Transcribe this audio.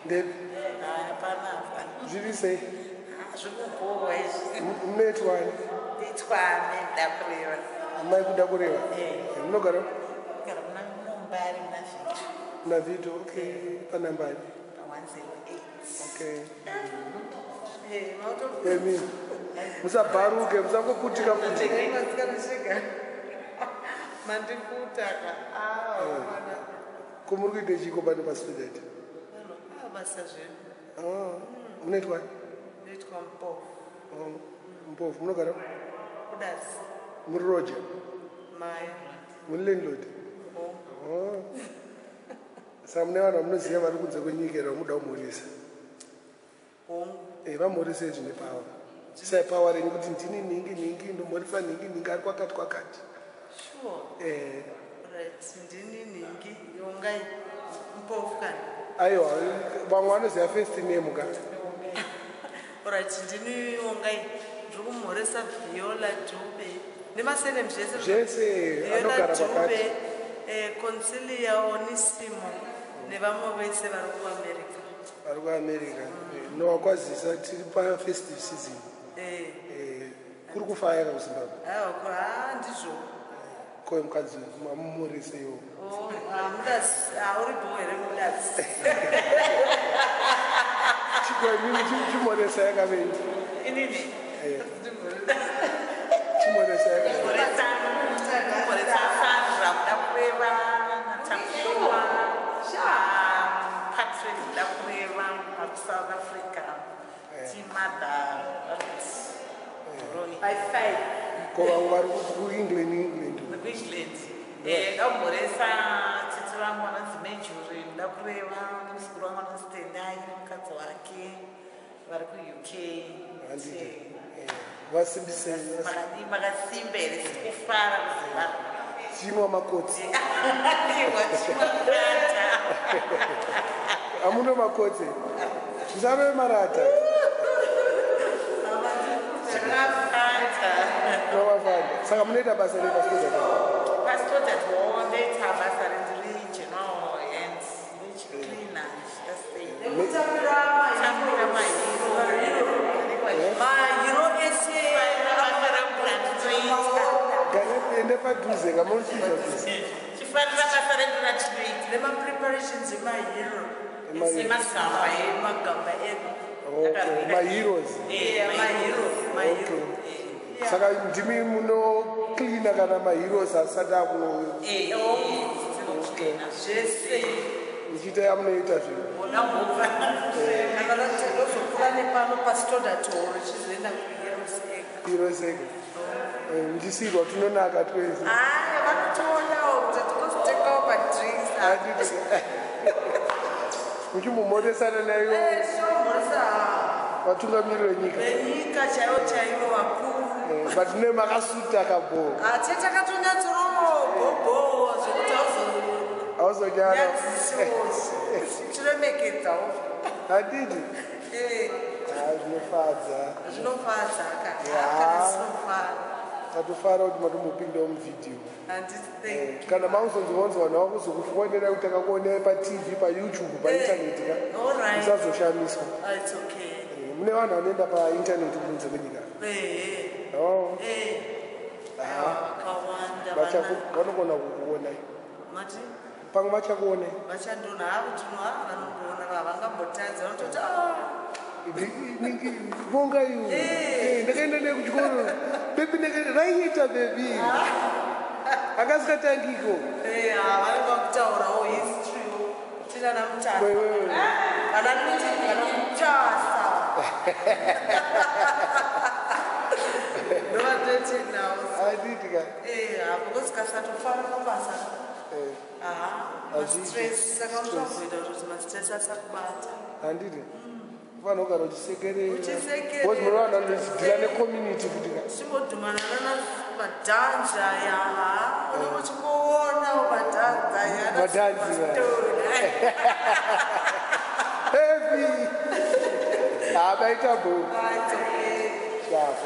Ndepi? Hapana apa. Zviri sei? Zvikubohwa izvi. Munoitwani? Nditwa Nedakureva. Amai kuda kureva? Eh. Munogara? Gara muna Mumbari, muna Vito. Muna Vito, okay. Panambani? Pa 108. Okay. Eh, mauto- Emi musabharuke, musangoputika putika. Eh, masikana shega. Mandifuta ka. Ah, mwana. Ko muri kuite chiko pano paStodart? Ah, basa zvedu. Ah, munoitwani? Ndoitwa Mpofu. Oh, Mpofu, munogara? Kudazi. Muri roja? Mai. Muri landlord? Oh. Oh. Saka mune vanhu vamunoziva vari kunze kwenyika here vamuda kumhoresa? Hongu. Eh, vamhoresei zvine power. Isai power renyu kuti ndini nhingi nhingi ndomhoresa nhingi nhingi ari kwakati kwakati. Sure. Eh, Right. Ndini nhingi yongai Mpofu kani. aiwa, vamwe vanoziva first name ka. Alright, ndini Wongai. Ndiri kumhoresa Viola Dube. Nemasenemu zvese. Zvese Viola anogara Dube, kwakati. Consilia Onisimo nevamwe vese vari kuAmerica. Vari kuAmerica. Nowakwazisa, tiri pafestive season. Kuri kufaya ka kuZimbabwe? Aiwa, ha, ndizvo. Ko mukadzi mamumuriseiwo? Oh, ah, mudasi, ah, uri bho here mudasi? Chiko imimi chimhoresa yakavendi. Inini. Chimhoresa yakavendi. Mhoresa Sandra Mudakureva, Takuwa, Patrick Mudakureva vari South Africa. Timother Roy. High five. Ko vamwe vari kuEngland, England? Kuengland. Ndamhoresa tete vangu vanonzi Majuri Mudakureva nemuzukuru wangu vanonzi Tendai mukadzi wake vari kuUK. Handiti. Vasimbisei. Makadii, makasimba here? Sikufara kuZimbabwe. Chinwa makotsi. Aiwa, chimwafata. Hamuno makotsi, musarove marata. Chimwafata. Novafanda. Saka munoita basa rei paStodart? PaStodart wo ndoita basa rendiri general and ndichicleana, ndichita sei. Nekutambira. Tambira mahero. Mahiro ese. Basa rangu randinoita. Gara ende padhuze kamunosvika dhuze. Chifanira basa redu ratinoita. Nemapreparations emahiro. Semagamba edu. Emagamba edu. Okay, maheroes. Yeah, mahiro, mahiro. Okay. Saka ndimi munocleana kana maheroes asati aku Tinocleana. Zvese. Muchiita yamunoita zvinhu. Ndambobva. Kana tozokura nepano paStodart Hall, richizoenda kuHeroes Acre. Heroes Acre. Muchisiyirwa tunonaka twese. Aya, vanotoonawo kuti tinozotengawo madrinks. Handiti. Muchimbomhoresana naivo Shomhoresa vatungamiriri venyika. venyika chaivo chaivo vakuru. But ne makasuta kabho. Ate takatonyatsoromwo bhobho zvekuti Hauzonyara. hauzonyadzisiwo, chiremekedzawo. Handiti. Eh, Ha, zvinofadza. zvinofadza Ya. kana zvinofara. Tatofara kuti matombopindawo muvhidhiyo. Handiti, thank you. Kana mauzonzwanzwa vanhu vakuzokufonera kuti takakuonai paTV, paYouTube, paintaneti ka, Alright. usazoshamiswa. Ah, it's okay. Mune vanhu vanoenda paintaneti kunze kwenyika? Ehe. Oh. Eh. Aiwa, vakawanda. Vanogona kukuonai. Mati? Pamwe vachakuonai. Vachandiona havo, tinoha vanongoona, vavangambotadza, vanototi "Ah, Vonga iwe. Ndakaenda naye kuchikoro bebi, raiita bebi akasikatangiko. Eh, ah, vanenge vakutaurawo historywo tinana Mutasa." Wewewe. Vana ndinoti vana Mutasa ndovatoite nawo. Handiti ka. Eh, ah, because kasatofara mabasa, aha, Hazviiti. mastress, saka unotomboita kuti mastress asakubata. Handiti, ufanira kugara uchisekerera. Uchisekerera. Because mune vanhu vanochidhila necommunity kuti ka. Chimbodhumana nana madhanzi aya, ha, unenge uchingoona madhanzi aya. Madhanzi aya. Heavy, ha, baita bo. Sharp.